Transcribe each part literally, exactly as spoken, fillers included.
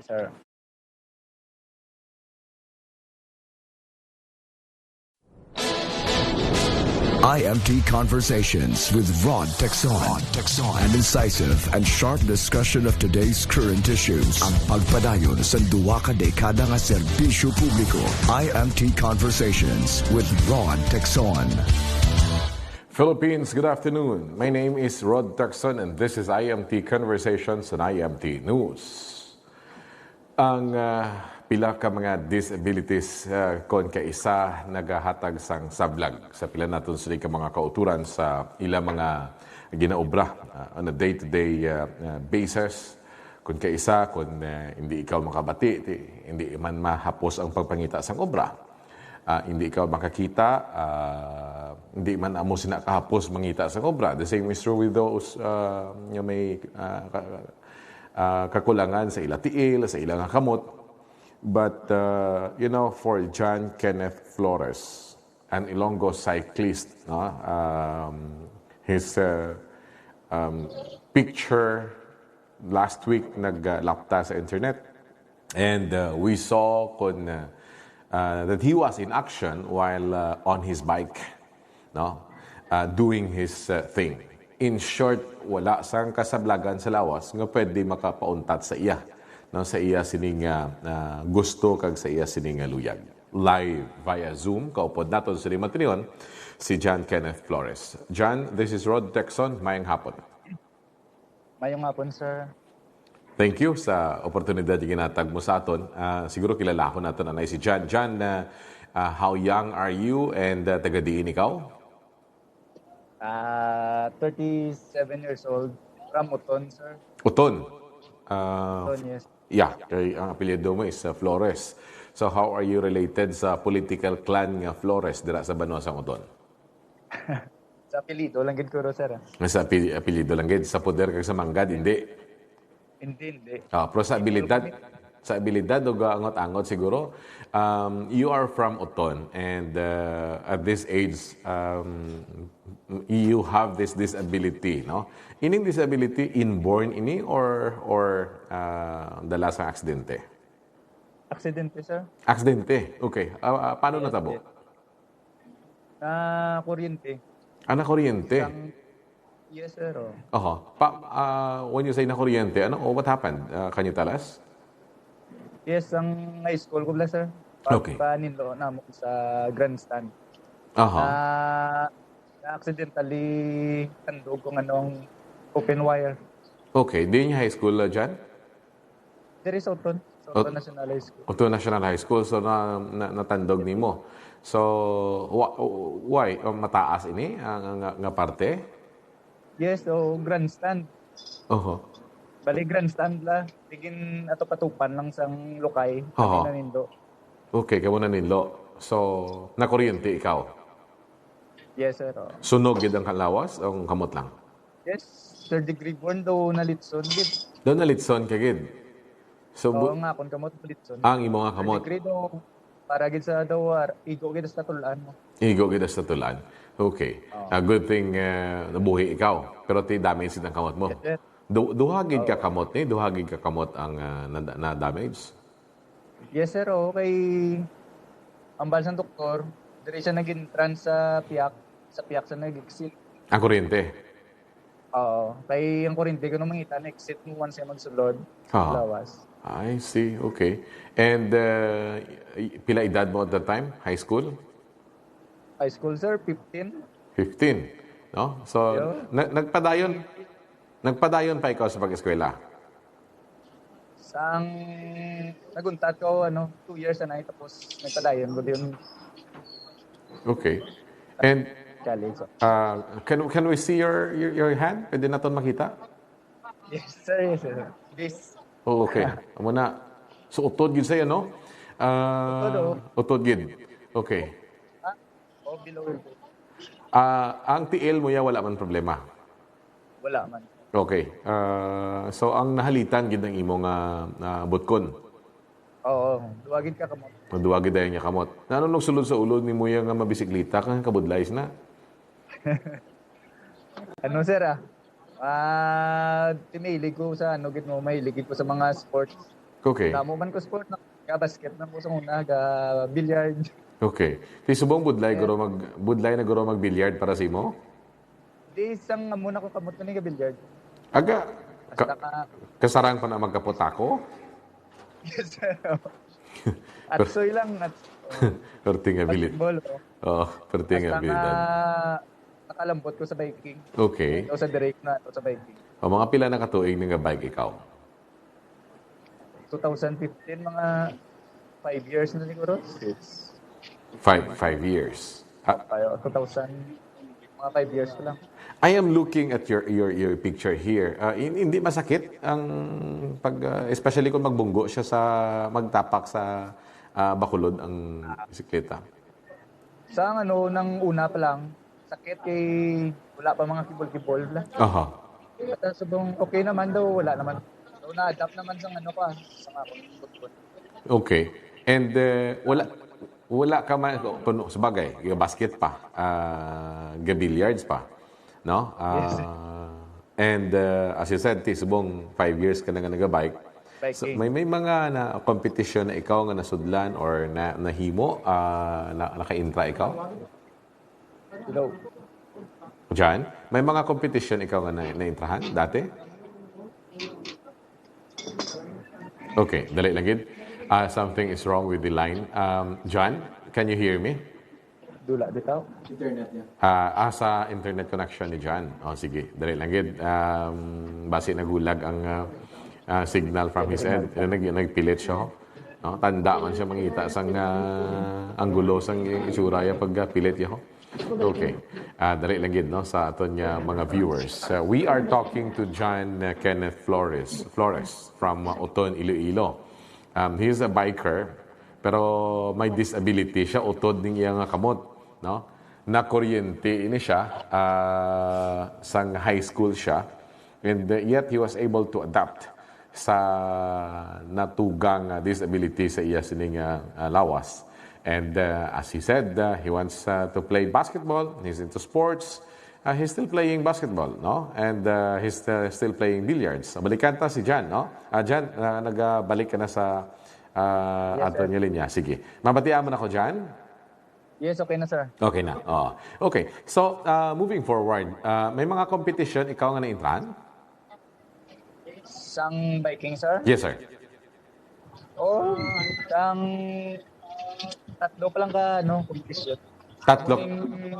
sir. I M T Conversations with Rod Texon. Rod Texon. An incisive and sharp discussion of today's current issues. Ang pagpadayon sa duwa ka dekada nga serbisyo publiko. I M T Conversations with Rod Texon. Philippines, good afternoon. My name is Rod Texon and this is I M T Conversations on I M T News. Ang ah, pila ka mga disabilities ah, kon kaisa nagahatag sang sablag sa pila naton sini ka mga kauturan sa ila mga ginaobra ah, on a day-to-day ah, ah, basis. Kon kaisa, kon ah, hindi ikaw makabati, ti, hindi man mahapos ang pagpangita sang obra. Ah, hindi ikaw makakita, ah, hindi man amo sina kahapos mangita sang obra. The same is true with those ah, nga may ah, ka- ah, kakulangan sa ila tiil, sa ila nga kamot. But uh, you know, for John Kenneth Flores, an Ilonggo cyclist, no, um, his uh, um, picture last week naglapta sa internet, and uh, we saw kon uh, uh, that he was in action while uh, on his bike, no, uh, doing his uh, thing. In short, wala sang kasablagan sa lawas nga pwede makapauntat sa iya, no, sa iya sining uh, uh, gusto kag sa iya sining uh, luyag. Live via Zoom, kaupod naton sa Limatrion, si John Kenneth Flores. John, this is Rod Texon. Mayang hapon. Mayong hapon, sir. Thank you sa oportunidad nga ginatag mo sa aton. Ah, siguro kilalahon naton anay si John. John, ah, ah, how young are you and ah, taga diin ikaw? Ah, thirty-seven years old, from Oton, sir. Oton. Ah, Oton, yes. yeah, kay ang apelyido mo is ah, Flores. So how are you related sa political clan nga Flores dira sa banwa sang Oton? Sa apelyido lang gid ko, sir. Ah. Sa api- apelyido lang gid, sa poder kag sa manggad, hindi. Hindi, hindi. Ah, pero sa abilidad, sa abilidad o angot-angot siguro, um, you are from Oton and uh, at this age, um, you have this disability, no? Ining disability, inborn ini or or uh, dala sa aksidente? Aksidente, sir. Aksidente, okay. Ah, ah, paano natabo? Na kuryente. Ah, nakuryente? Isang, yes, sir. Oh. Oho. Pa, ah, when you say nakuryente, ano? Oh, what happened? Ah, can you tell us? Yes, ang high school ko pala, sir. Okay. Paninlo namo sa grandstand. Aha. Na, na accidentally tandog kung anong open wire. Okay. Di niya high school, uh, John? There is Oton. Sa Ot- Oton National High School. Oton National High School, so na, na, natandog nimo. So, wa- why? Uh, mataas ini ang nga, nga parte? Yes, so grandstand. Oho. Bali, grandstand la. Tigin ato patupan lang sang lukay. Aha. Kami nanindo. Okay, kamo naninlo. So, nakuryente ikaw? Yes, sir. Oh. Sunog gid ang kalawas o ang kamot lang? Yes, third degree burn daw nalitson gid. Daw nalitson ka gid. So, Oo bu- nga, kung kamot nalitson. ang imo nga kamot. Third degree daw, para gid sa daw, ah, igo gid sa tulan mo. Igo gid sa tulan. Okay. Oo. A good thing uh, nabuhi ikaw. Pero ti damage ang kamot mo. Yes, sir. Du- duha gid ka kamot ni, duha gid ka kamot ang uh, na, na damage. Yes, sir. Oo, kay ang bal sang doktor, diri siya nag-entrance sa piyak, sa piyak sa nag-exit. Ang kuryente. Oo, kay ang kuryente ko nung mangita, na-exit mo once siya magsulod. Ah. Lawas. I see. Okay. And uh, y- pila edad mo at that time? High school? High school, sir, fifteen. Fifteen. No? So, Yeah. na- nagpadayon nagpadayon pa ikaw sa pag-eskwela? Sang naguntat ko, ano, two years na, tapos nagpadayon ko din. Okay. And College. uh, can can we see your your, your hand? Pwede naton makita? Yes, sir. Yes, sir. This. Oh, okay. Amo na. So, utod gid sa'yo, no? Ah, Utod, oh. Utod gid. Okay. Oh, below. Ah, ang tiil mo ya wala man problema. Wala man. Okay. Ah, so ang nahalitan gid ang imo nga ah, butkon. Oo, duwagid ka kamot. Duwagid dayon niya kamot. Nano nung sulod sa ulo ni mo ya nga mabisikleta kang kabudlay na? Ano, sir, ah? Ah, timilig ko sa ano gid mo, mahilig ko sa mga sports. Okay. Damo man ko sport na. Ga-basket na ko sa una, ga-billiard. Okay. Ti subong budlay guro mag budlay na guro mag-billiard para sa imo? Di sang amo na ko kamot na ga-billiard. Aga Basta ka, ka, kasarang pa na magkapot ako? yes, sir. Atsoy lang. At, Perting nga bilit. Basketball, oh. Oh, perting nga Basta bilit. Nga, nakalambot ko sa biking. Okay. Ito sa direct na, ito sa biking. O mga pila na ka tuig nga ga-bike ikaw? Two thousand fifteen, mga five years na siguro. Six. Five five years. Ah, Five, two thousand, mga five years ko lang. I am looking at your your your picture here. Ah, hin- hindi masakit ang pag ah, especially kung magbunggo siya sa magtapak sa ah, bakulod ang bisikleta. Sa ano, nang una pa lang, sakit kay wala pa mga kibol-kibol. Aha. At uh, subong okay naman daw, wala naman. So, na-adapt naman sa ano pa, sa mga football. Okay. And uh, wala wala ka man kuno sa bagay, basket pa, ah, ga-billiards pa, no? Ah, and uh, as you said, ti subong five years ka na nga naga-bike. So, Biking. may may mga na competition na ikaw nga nasudlan or na nahimo, ah, na, naka-intra ikaw? Hello. John, may mga competition ikaw nga na, naintrahan dati? Okay, dali lang gid. Ah, something is wrong with the line. Um, John, can you hear me? Dula, di tao. Ah, ah, sa internet connection ni John. Oh, sige, dali lang gid. Um, basi nagulag ang ah, ah, signal from his end. Nag, nagpilit siya. Oh. No? Tanda man siya mangita sang ah, anggulo sang itsura ya pag ah, pilit ya. Okay. Ah, dali lang gid no sa aton nga mga viewers. Uh, we are talking to John uh, Kenneth Flores, Flores from uh, Oton, Iloilo. Um, he is a biker, pero may disability siya, utod ning iya nga kamot, no? Nakuryente ini siya ah, sang high school siya, and uh, yet he was able to adapt sa natugang ah, disability sa iya sining ah, ah, lawas. And uh, as he said, uh, he wants uh, to play basketball. He's into sports. Uh, he's still playing basketball, no? And uh, he's uh, still playing billiards. Balikan ta si Jan, no? Ah, Jan, uh, nagbalik ka na sa uh, Yes, aton sir. Nga linya. Sige. Mabatian mo na ko, Jan? Yes, okay na, sir. Okay na. Oh. Okay. So, uh, moving forward, uh, may mga competition ikaw nga naintrahan? Sang biking, sir? Yes, sir. Oh, sang tatlo pa lang ka, ano, competition. Tatlo. Amo ning,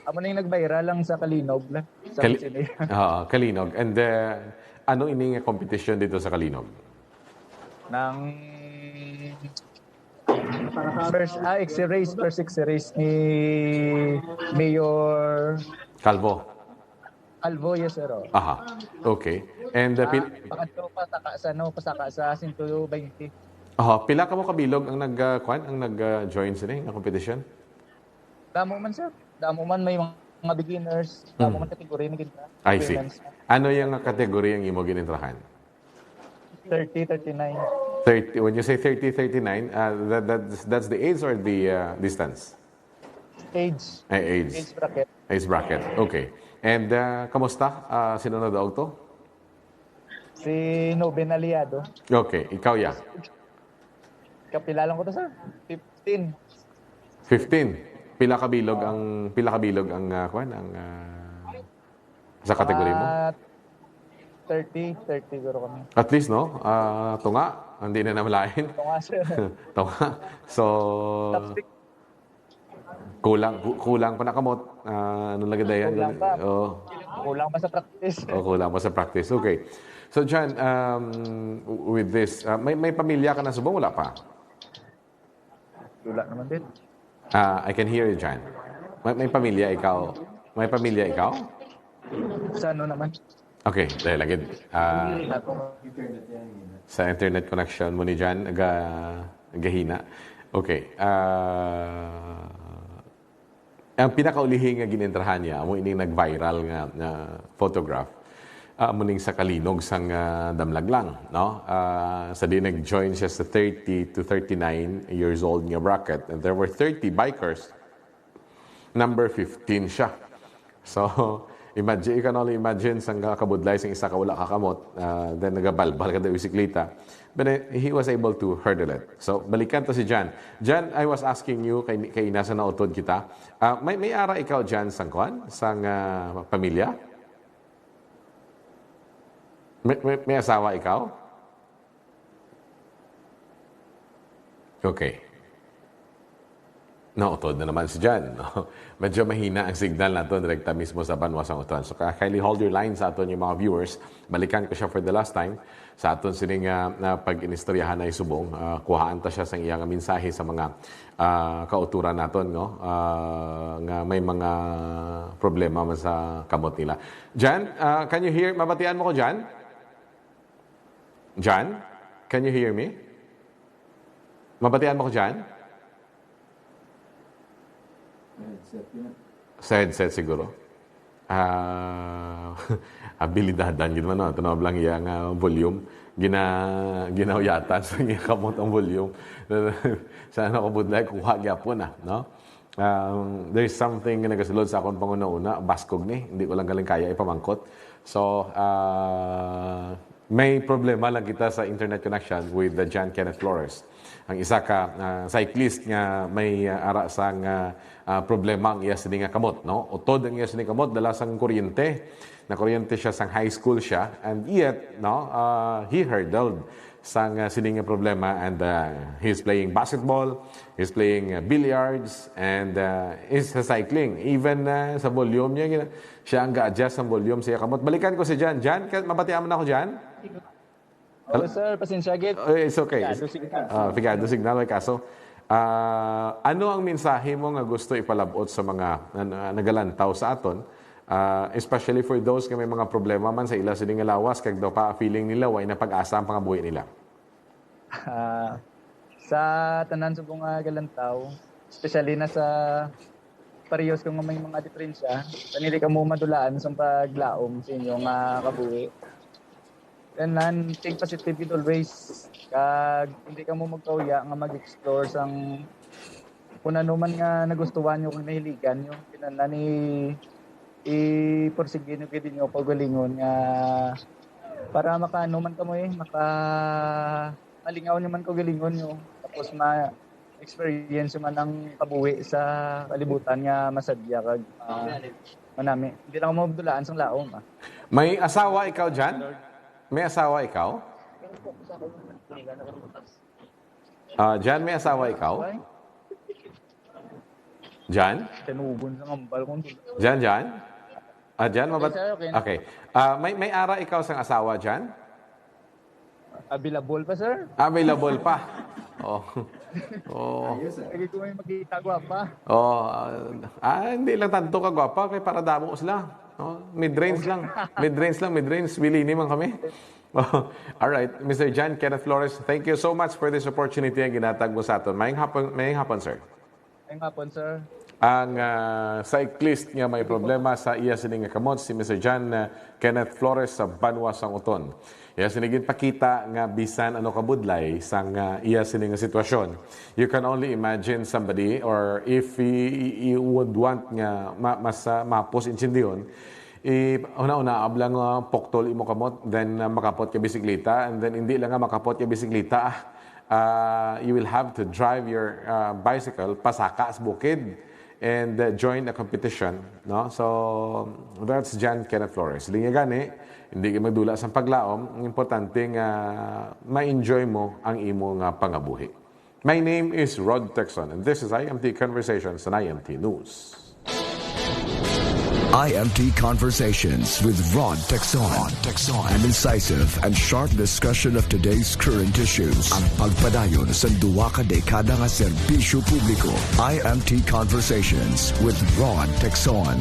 amo ning nag-viral lang sa Kalinog na. Sa Kali- Kali- Oo, Kalinog. And uh, ano ini nga competition dito sa Kalinog? Nang first, ah, X-rays, first X-rays ni Mayor Calvo. Calvo, yes, sir. Oh. Aha. Okay. And uh, Ah, pil- pakadto pa, taka sa, ano, pasaka sa sento baynte. Aha, pila ka mo kabilog ang nag uh, kwan, ang nag uh, join sini nga competition? Damo man, sir. Damo man, may mga, mga beginners. Damo Mm. Man category na gid na. I see. Women's. Ano yung nga category ang imo ginintrahan? Thirty, thirty-nine. thirty, when you say thirty, thirty-nine, uh, that, that's, that's the age or the uh, distance? Age. Ay, age. Age bracket. Age bracket. Okay. And uh, kamusta? Uh, sino na daog to? Si Noben Aliado. Okay. Ikaw, ya. Kapila lang ko to, sir. Fifteen. Fifteen. Pila ka bilog ang pila ka bilog ang uh, kwan ang uh, sa category mo? Ah, thirty, thirty siguro kami. At least no, ah, tunga, hindi na namalain. Ito nga, sir. Tunga. So Top six. Kulang ku- kulang pa nakamot. Ah, ano lagi dayan? Kulang pa. Oo. Kulang pa sa practice. Oh, kulang pa sa practice. Okay. So John, um, w- with this, ah, may may pamilya ka na subong wala pa? Wala naman din. Ah, I can hear you, John. May, may pamilya ikaw? May pamilya ikaw? Sa ano naman? Okay, dahil lagi. Ah, Ako, sa internet connection mo ni John, ga, gahina. Okay. Ah, ang pinakaulihi nga ginintrahan niya, amo ining nag-viral nga, nga photograph, ah, amo ning sa Kalinog sang ah, Damlaglang, no? Ah, sa di nag-join siya sa thirty to thirty-nine years old nga bracket, and there were thirty bikers, number fifteen siya. So, Imagine, you can only imagine sang kabudlay sang isa ka wala ka kamot, ah, then nagabalbal ka daw bisikleta. But, eh, he was able to hurdle it. So, balikan ta si Jan. Jan, I was asking you, kay, kay ina sa nautod kita. Ah, may, may ara ikaw, Jan, sang kwan? Sang, ah, pamilya? May, may, may asawa ikaw? Okay. Nautod na naman si Jan, no? Medyo mahina ang signal nato direkta mismo sa banwa sang Oton. So, ka-, kindly hold your line sa aton yung mga viewers. Balikan ko siya for the last time. Sa aton sining, ah, na pag-inistoryahan na subong, ah, kuhaan ta siya sa iyang mensahe sa mga, ah, kauturan naton, no? Ah, nga may mga problema man sa kamot nila. Jan, ah, can you hear? Mabatian mo ko, Jan? Jan? Can you hear me? Mabatian mo ko, Jan? Sa headset siguro. Ah, abilidadan gid man, no? Tanaw lang iya nga volume. Gina-, ginauyatan sa iya kamot ang volume. Sana ko budlay, kuha gyapon na, no? Um, there's something nga nagasulod sa akon panguna-una, baskog ni, hindi ko lang galing kaya ipamangkot. So, ah, may problema lang kita sa internet connection with the Jan Kenneth Flores. Ang isa ka, ah, cyclist nga may, ah, ara sang, ah, ah, problema ang iya sini nga kamot, no? Utod ang iya sini kamot, dala sang kuryente. Nakuryente siya sang high school siya, and yet, no, ah, he hurdled sang, ah, sini nga problema, and, ah, he's playing basketball, he's playing, ah, billiards, and, ah, he's cycling. Even, ah, sa volume niya, gina-, siya ang ga-adjust sa volume sa iya kamot. Balikan ko si Jan. Jan, ka-, mabatian mo na ako, Jan? Hello, sir. Pasensya gid. Oh, it's okay. Pigado signal. Ah, pigado signal, may kaso. Ah, ano ang mensahe mo nga gusto ipalabot sa mga, ah, nagalantaw sa aton? Ah, especially for those nga may mga problema man sa ila sini nga lawas, kag daw pa feeling nila way na pag-asa ang pangabuhi nila. Ah, sa tanan subong nga galantaw, especially na sa parehas ko nga may mga diferensya, sa hindi kamo madulaan sa paglaom sa inyo nga kabuhi. Tanan, think positive it always. Kag hindi kamo magkauya nga mag-explore sang kung ano man nga nagustuhan nyo, kung nahiligan nyo. Kinahanglan i-, i-pursige nyo gid inyo kaugalingon nga para makaano man kamo eh, maka-, malingaw nyo man kaugalingon nyo. Tapos ma-experience nyo man ang kabuhi sa kalibutan nga masadya kag, ah, manami. Hindi lang mo dulaan sang laom, ah. May asawa ikaw, Jan? May asawa ikaw? Ah, Jan, may asawa ikaw? Jan? Tinugon sa ngambal kong dula. Jan, Jan? Ah, Jan, Okay, mabat-, sir, okay na. Okay. Ah, may, may ara ikaw sang asawa, Jan? Available pa, sir. Available pa. Oh. Oh. Ayos, ah. Lagi ko may makita, gwapa. Oh, ah, ah, hindi lang tanto ka gwapa, kay para damo sila. No? Mid-range lang. Mid-range lang, mid-range. Bili ni man kami. All right, Mister Jan Kenneth Flores, thank you so much for this opportunity nga ginatag mo sa aton. Mayong hapon, mayong hapon, sir. Mayong hapon, sir. Ang, ah, cyclist nga may problema sa iya sini nga kamot, si Mister Jan, ah, Kenneth Flores sa Banwa sang Uton. Iya sini ginpakita nga bisan ano kabudlay sang, ah, iya sini nga sitwasyon. You can only imagine somebody, or if y-, y-, you would want nga ma-, mas, ah, mapos intindihon, i-, una-una, ablang, ah, puktol imo kamot, then, ah, makapot ka bisikleta, and then hindi lang nga makapot ka bisikleta, ah, ah, you will have to drive your, ah, bicycle pasaka sa bukid and, ah, join a competition, no? So, that's Jan Kenneth Flores. Hindi niya gani, hindi ka magdula sa paglaom. Ang importante nga ma-enjoy mo ang imo nga pangabuhi. My name is Rod Texon, and this is I M T Conversations on I M T News. I M T Conversations with Rod Texon. Rod Texon. An incisive and sharp discussion of today's current issues. Ang pagpadayon sa duwa ka dekada nga serbisyo publiko. I M T Conversations with Rod Texon.